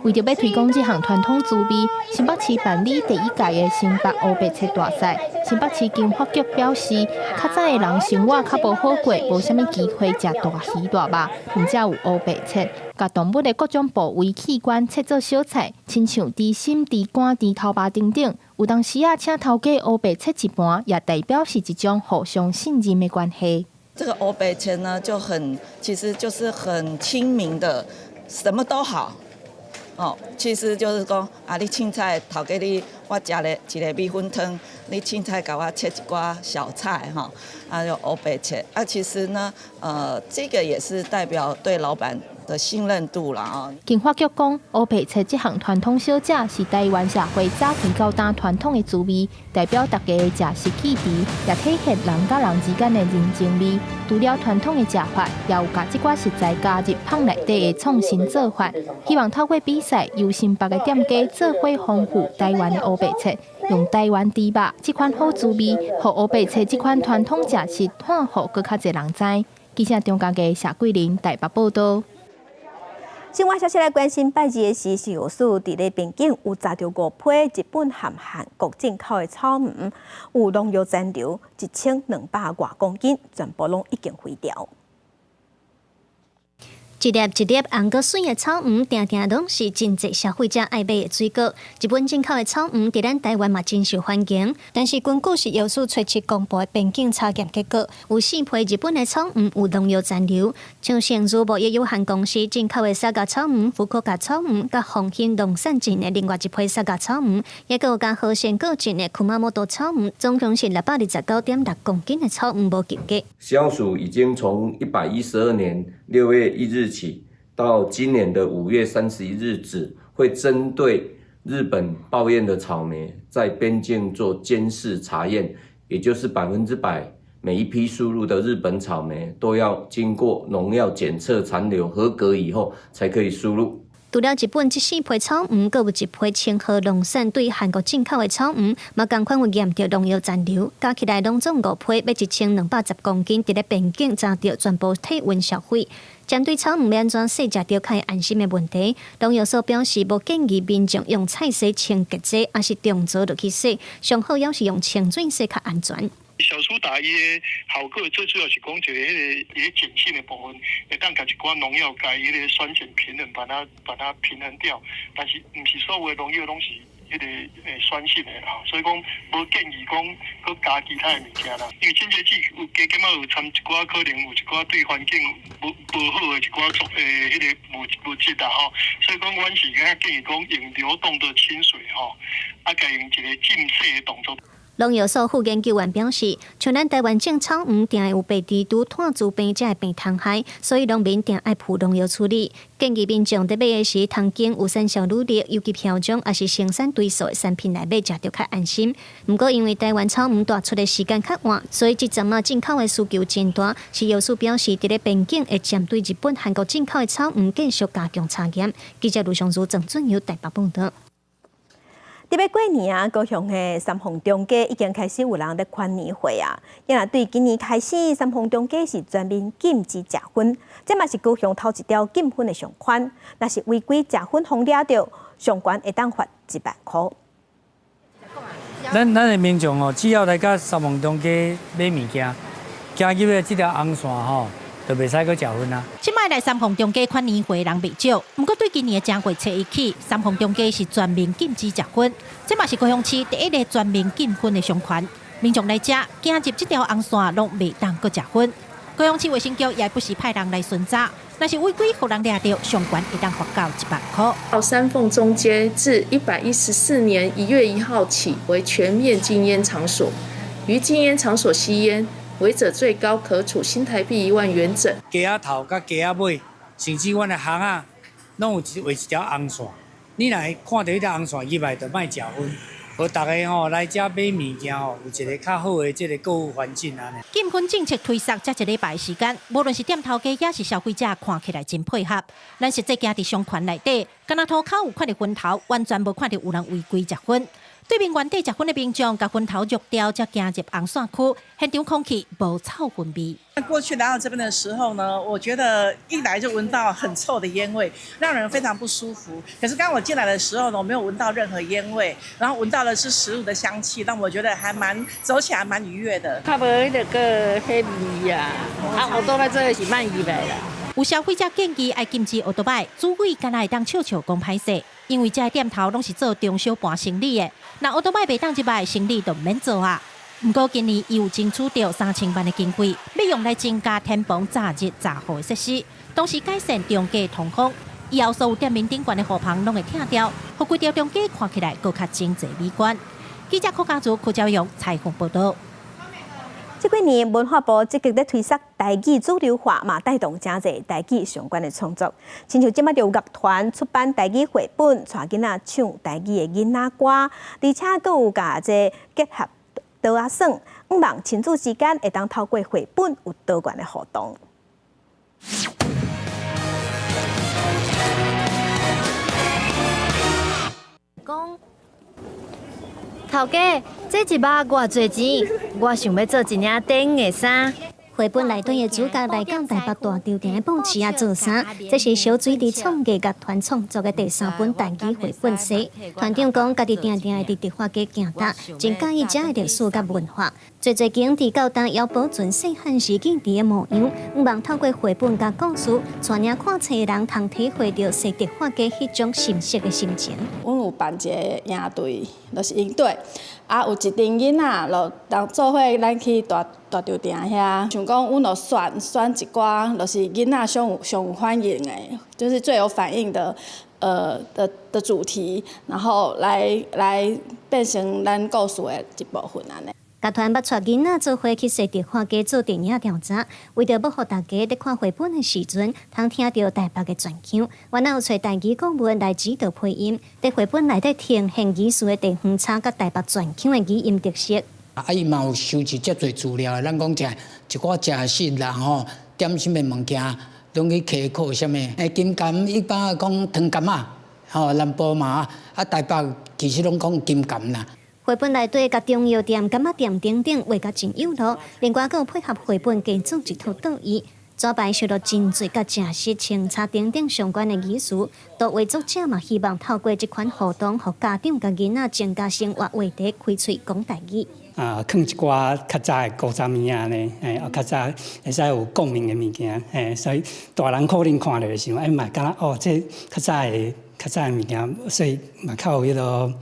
為著欲推廣這項傳統滋味，新北市辦理第一屆的新北烏白切大賽。新北市經發局表示，較早的人生活較無好過，無啥物機會食大魚大肉，毋才有烏白切，共動物的各種部位器官切做小菜，親像豬心、豬肝、豬頭肉等等。有當時仔請頭家烏白切一盤，也代表是一種互相信任的關係。這個烏白切呢，就很，其實就是很親民的。什麼都好，哦，其實就是講啊，你凊彩頭家你，我食咧一个米粉湯，你凊彩共我切一寡小菜哈，啊就烏白切，啊其實呢，這個也是代表對老闆的信任度啦啊。經發局講，烏白切這項傳統小食是台灣社會早期到今傳統的滋味，代表大家的食食記憶，也體現人佮人之間的人情味。除了傳統的食法，也有共這寡食材加入麭內底的創新做法。希望透過比賽，由新北的店家做伙豐富台灣的烏白切，用台灣豬肉這款好滋味，予烏白切這款傳統食食傳予閣較濟人知。記者張家傑、謝桂玲台北報道。新聞消息來關心，拜二的時，食藥署佇咧邊境有查著五批日本和韓國進口的草莓，有農藥殘留1200外公斤，全部攏已經毀掉。一粒一粒紅閣媠的草莓，定定攏是真濟消費者愛買的水果。日本進口的草莓，佇咱台灣嘛真受歡迎。但是根據食藥署初七公布的邊境查驗結果，有四批日本的草莓有農藥殘留，像盛如貿易有限公司進口的沙加草莓、福岡草莓，佮豐興農產進的另外一批沙加草莓，抑閣有佮和仙果進的熊本草莓，總共是629.6公斤的草莓無及格。食藥署已經從112年6月1日起到今年的5月31日止，會針對日本報驗的草莓在邊境做監視查驗，也就是100%每一批輸入的日本草莓都要經過農藥檢測殘留合格以後，才可以輸入。除了日本這四批草莓，閣有一批清河農產對韓國進口的草莓，嘛仝款有驗著農藥殘留，加起來攏總五批，欲1210公斤，佇咧邊境查著，全部退運銷毀。針對草莓欲按怎洗食著較會安心的問題，農藥所表示無建議民眾用菜洗清潔劑，抑是重做落去洗，上好猶是用清水洗較安全。消蘇打伊的效果最主要是講一个彼个伊个鹼性的部分，會當共一寡農藥共彼个酸鹼平衡，把它平衡掉。但是毋是所有的農藥攏是彼个酸性的啦，所以講無建議講閣加其他的物件啦。因為清潔劑有加減仔有摻一寡可能有一寡對環境無好的一寡作彼个物質啦吼，所以講阮是較建議講用流動的清水吼，啊，共用一个浸洗的動作。農藥所副研究員表示，像咱台灣種草莓，定會有白蜘蛛、炭疽病這的病蟲害，所以農民定愛噴農藥處理。建議民眾佇買的時，通經有產銷履歷、有機標章，抑是生產追溯的產品來買，食著較安心。毋過，因為台灣草莓帶出的時間較晚，所以這陣仔進口的需求真大。食藥署表示，佇咧邊境會針對日本、韓國進口的草莓繼續加強查驗。記者盧尚如、鄭俊友台北報導。特別過年啊，高雄的三鳳中街已經開始有人咧款年貨啊。今若對今年開始，三鳳中街是全面禁止食薰，這嘛是高雄頭一條禁薰的商圈。若是違規食薰，予掠著，上懸會當罰1萬箍。咱的民眾哦，只要來到三鳳中街買物件，行入去這條紅線吼，就袂使閣食薰啊。這擺來三鳳中街款年貨人袂少，毋過對今年的正月初一起，三鳳中街是全面禁止食薰，這嘛是高雄市第一个全面禁薰的商圈。民眾來遮行入這條紅線，攏袂當閣食薰。高雄市衛生局也不時派人來巡查，若是違規予人掠著，上懸會當罰到1萬箍。到三鳳中街自114年1月1號起為全面禁菸場所，於禁菸場所吸菸，違者最高可處新台幣1萬元整。街仔頭佮街仔尾，甚至阮的巷仔，攏有一畫一條紅線。你若會看著彼條紅線入來，就莫食薰。予逐家吼來遮買物件吼，有一個較好的這個購物環境按呢。禁薰政策推實才一禮拜時間，無論是店頭家抑是消費者，看起來真配合。咱實際行佇商圈內底，敢若塗跤有看著薰頭，完全無看著有人違規食薰。對面原地食薰的民眾，共薰頭揉掉，才行入紅線區，現場空氣無臭薰味。過去來到這邊的時候呢，我覺得一來就聞到很臭的煙味，讓人非常不舒服。可是剛我進來的時候呢，我沒有聞到任何煙味，然後聞到的是食物的香氣，讓我覺得還蠻走起來蠻愉悅的。較無彼個彼味啊，啊，歐多擺做的是慢入來啦。有消費者建議愛禁止歐多擺，主委敢若會當笑笑講歹勢，因為這个店頭攏是做中小盤生意的，若歐多擺袂當入來，生意就毋免做啊。毋過今年伊有爭取著3000萬的經費，欲用來增加天棚閘熱閘雨的設施，同時改善中街通風。以後所有店面頂懸的雨棚攏會拆掉，予規條中街看起來閣較整齊美觀。記者柯家祖、柯昭勇採訪報導。這幾年文化部積極咧推捒台語主流化，嘛帶動誠濟台語相關的創作。親像這擺就有樂團出版台語繪本，帶囡仔唱台語的囡仔歌，而且閣有共這結合桌仔耍，向望親子之間會當透過繪本有多元的互動。講頭家，這一百偌濟錢？我想欲做一領短的衫。繪本內底的主角來到台北大稻埕的布市仔做衫，這是小水佇創藝樂團創作的第三本台語繪本冊。團長講，家己定定會佇迪化街行搭，真佮意遮的歷史佮文化。濟濟間佇到今猶保存細漢時記佇的模樣，向望透過繪本佮故事，帶領看冊的人通體會著踅迪化街彼種深色的心情。阮有辦一个營隊，就是營隊，啊，有一陣囡仔，就當做伙咱去大稻埕遐，想講阮就選一寡，就是囡仔上有反應的，就是最有反應的主題，然後來變成咱故事的一部分按呢。樂團捌帶囡仔做伙去踅迪化街做電影調查，為著欲予大家佇看繪本的時陣，通聽著台北的傳腔。原來有揣台語顧問來指導配音，佇繪本內底呈現語事的地方差佮台北傳腔的語音特色。啊，伊嘛有收集遮濟資料，咱講食一寡食食啦吼，點心的物件，攏去稽考啥物？金柑一般講糖柑仔，吼，南部嘛，啊台北其實攏講金柑啦。繪本內底共中藥店、柑仔店等等畫甲真有路，另外閣有配合繪本加做一套桌椅，紙牌收錄真濟佮食食清茶等等相關的語詞。圖畫作者嘛希望透過這款活動，予家長佮囡仔增加生活話題，開喙講台語。啊，囥一寡較早的古早物仔呢，較早會使有共鳴的物件，所以大人可能看著會想，欸嘛感覺哦，這較早的物件，所以嘛較有彼个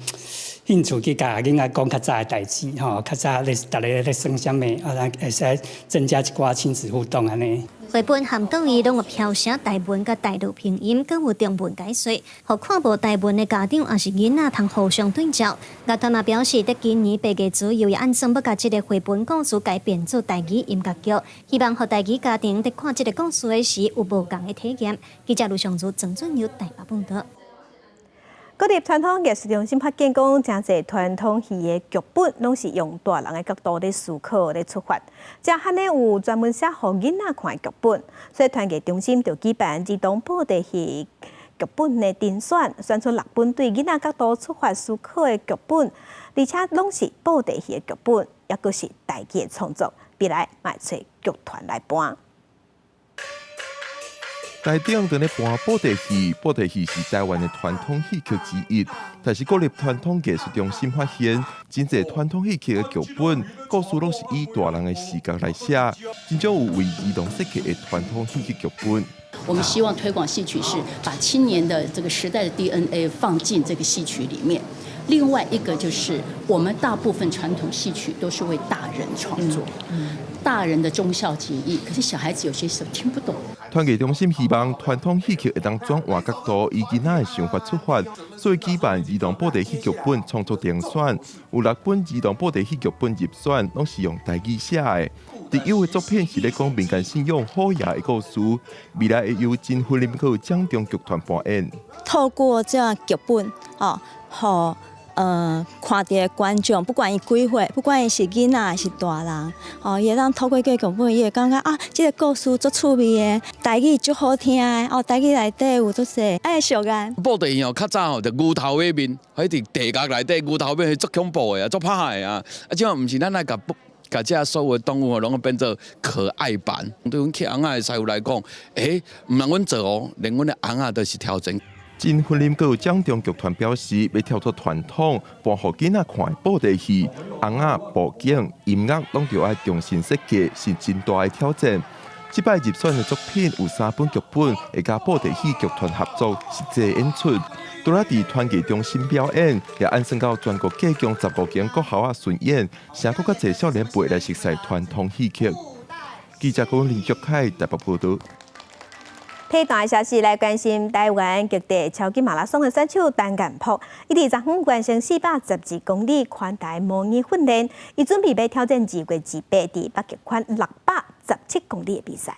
興趣去共囡仔講較早的代誌，吼，較早咧逐家咧耍啥物，啊，會使增加一寡親子互動按呢。繪本含桌椅攏有標寫台文佮台語拼音，閣有中文解說，予看無台文的家長抑是囡仔通互相對照。樂團嘛表示，佇今年8月左右，會按算欲共這个繪本故事改編做台語音樂劇，希望予台語家庭佇看這个故事的時有無仝的體驗。記者盧尚如、曾俊友台北報導。國立傳統藝術中心發現講，誠濟傳統戲的劇本攏是用大人的角度咧思考咧出發，遮罕呢有專門寫予囡仔看的劇本，所以傳藝中心就舉辦兒童布袋戲劇本的甄選，選出六本對囡仔角度出發思考的劇本，而且攏是布袋戲的劇本，抑閣是台語的創作，未來嘛會揣劇團來搬。台中佇咧搬布袋戲，布袋戲是台灣的傳統戲曲之一。但是國立傳統藝術中心發現，真濟傳統戲曲的劇本故事攏是以大人的視角來寫，真少有為兒童設計的傳統戲曲劇本。我們希望推廣戲曲，是把青年的這個時代的 DNA 放進這個戲曲裡面。另外一個就是，我們大部分傳統戲曲都是為大人創作，大人的忠孝節義，可是小孩子有些時候聽不懂。傳藝中心希望傳統戲曲會當轉換角度，以囡仔的想法出發，所以舉辦兒童布袋戲劇本創作遴選，有六本兒童布袋戲劇本入選，攏是用台語寫的。特有的作品是咧講民間信仰虎爺的故事，未來會由真雲林閣有掌中劇團扮演。透過這樣劇本，哦，予看著的觀眾，不管伊幾歲，不管伊是囡仔還是大人，哦，伊會當透過這個劇本，伊會感覺啊，這個故事足趣味的，台語足好聽的，哦，台語內底有足濟愛俗啊。布袋戲哦，較早吼就牛頭馬面，彼佇地獄內底牛頭馬面足恐怖的啊，足歹的啊。啊，這毋是咱愛共共這所有的動物攏變做可愛版。對阮徛尪仔的師傅來講，欸，毋通阮做哦，連阮的尪仔都是挑戰。真雲林閣有掌中劇團表示，欲跳脫傳統，搬予囡仔看的布袋戲，尪仔、布景、音樂攏著愛重新設計，是真大的挑戰。這擺入選的作品有三本劇本，會佮布袋戲劇團合作實際演出。除了佇傳藝中心表演，也按算到全國各共15間國校仔巡演，成閣較濟少年輩來熟悉傳統戲曲。記者郭林玉凱台北報導。體壇的消息來關心台灣極地超級馬拉松的選手陳彥博，伊佇昨昏完成412公里環台模擬訓練，伊準備欲挑戰2月28佇北極圈617公里的比賽。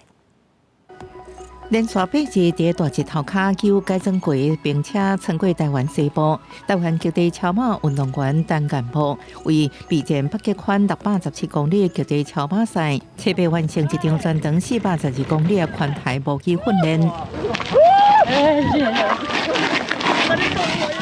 連續8日佇大日頭跤由改裝過的冰車穿過台灣西部，台灣極地超馬運動員陳彥博為備戰北極圈617公里的極地超馬賽，初八完成一場全長412公里的環台模擬訓練。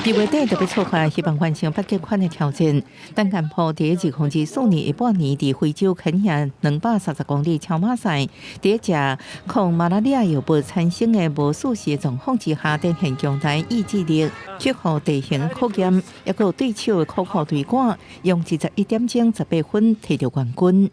二月底就欲出发，希望完成北極圈的挑戰。陳健波佇2024年下半年佇非洲肯亞230公里超馬賽，佇食抗馬拉利亞藥物產生的無舒適狀況之下，展現強大意志力，克服地形考驗，抑閣有對手的苦苦追趕，用21點鐘18分提著冠軍。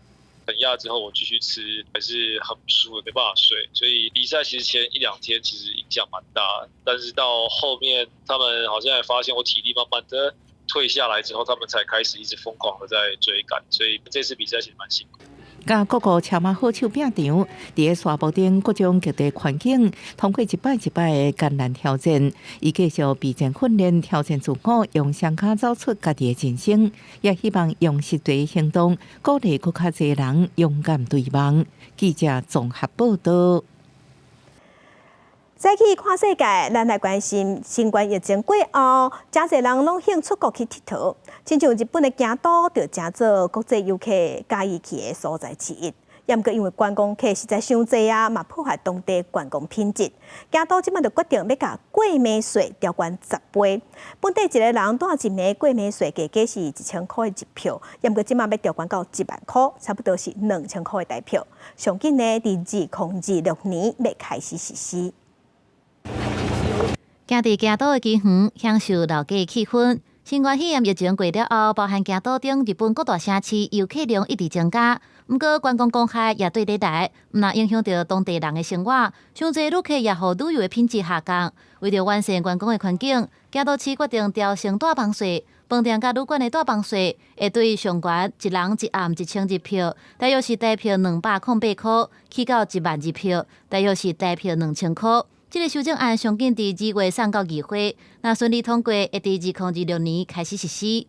肯亞之後，我繼續吃，還是很不舒服，沒辦法睡。所以比賽其實前一兩天其實影響蠻大，但是到後面他們好像也發現我體力慢慢的退下來之後，他們才開始一直瘋狂的在追趕。所以這次比賽其實蠻辛苦。佮各國超馬好手拼場，佇个沙漠頂各種極地環境，通過一擺一擺的艱難挑戰，伊繼續備戰訓練，挑戰自我，用雙跤走出家己的人生，也希望用實際行動鼓勵閣較濟人勇敢追夢。記者綜合報道。再去看世界，咱來關心新冠疫情過後，誠濟人攏興出國去𨑨迌。親像日本的京都，就成做國際遊客佮意去的所在之一。毋過因為觀光客實在傷濟啊，嘛破壞當地觀光品質。京都這擺就決定欲共過暝稅調懸10倍。本地一个人蹛一暝過暝稅，價格是1000箍的日票，毋過這擺欲調懸到1萬箍，差不多是2000箍的台票。上緊呢，佇2026年欲開始實施。行佇京都的公園，享受老街氣氛。新冠肺炎疫情過了後，包含京都等日本各大城市遊客量一直增加。毋過觀光公害也對咧來，毋但影響著當地人的生活，傷濟旅客也予旅遊的品質下降。為著完善觀光的環境，京都市決定調升帶房稅。飯店佮旅館的帶房稅會對上懸一人一暗1000日票，大約是台票208箍，起到1萬日票，大約是台票2000箍。這个修正案上緊佇2月送到議會，若順利通過，會佇2026年開始實施。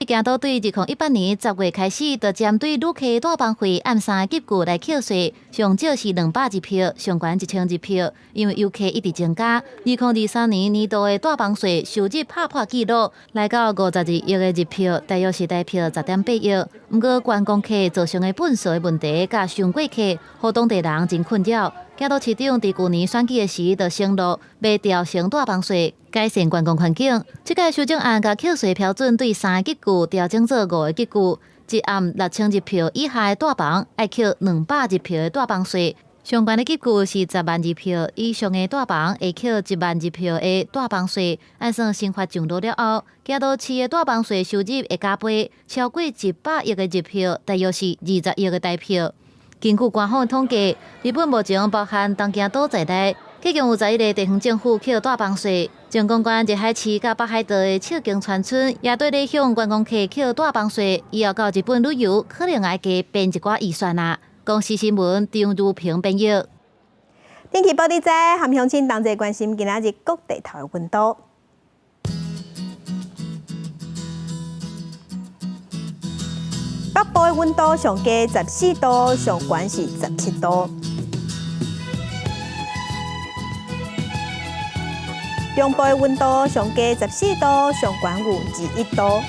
京都對2018年10月開始，就針對旅客帶房費按三个級距來扣稅，上少是200日票，上懸1000日票。因為遊客一直增加，2023年年度的帶房稅收入拍破紀錄，來到52億的日票，大約是台票10.8億。毋過觀光客造成的糞埽的問題，佮傷過客，予當地人真困擾。京都市長佇舊年選舉的時，就承諾欲調升帶房稅，改善觀光環境。這個修正案共扣稅標準對三个級距調整做五個級距，一暗6000日票以下的帶房愛扣200日票的帶房稅，上懸的級距是10萬日票以上的帶房會扣1萬日票的帶房稅。按算刑法上路了後，京都市的帶房稅收入會加倍，超過100億的日票，大約是20億的台票。根據官方統計，日本目前包含東京都在內，共有11个地方政府扣帶房稅。靜岡縣熱海市佮北海道的赤徑川村也對咧向觀光客扣帶房稅，以後到日本旅遊可能愛加編一寡預算啊。公視新聞張如平編譯。天氣報你知，和鄉親同齊關心今仔日各地頭的溫度。北部的溫度上低14度，上懸是17度。中部的溫度上低14度，上懸有21度。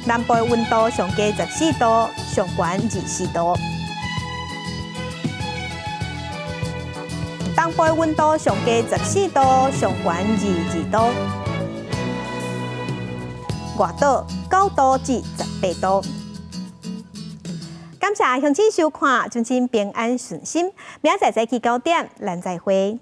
南部的溫度上低14度，上懸24度。東部的溫度上低14度，上懸22度。外島9度至18度。感謝鄉親收看，祝恁平安順心。明仔載早起9點，咱再會。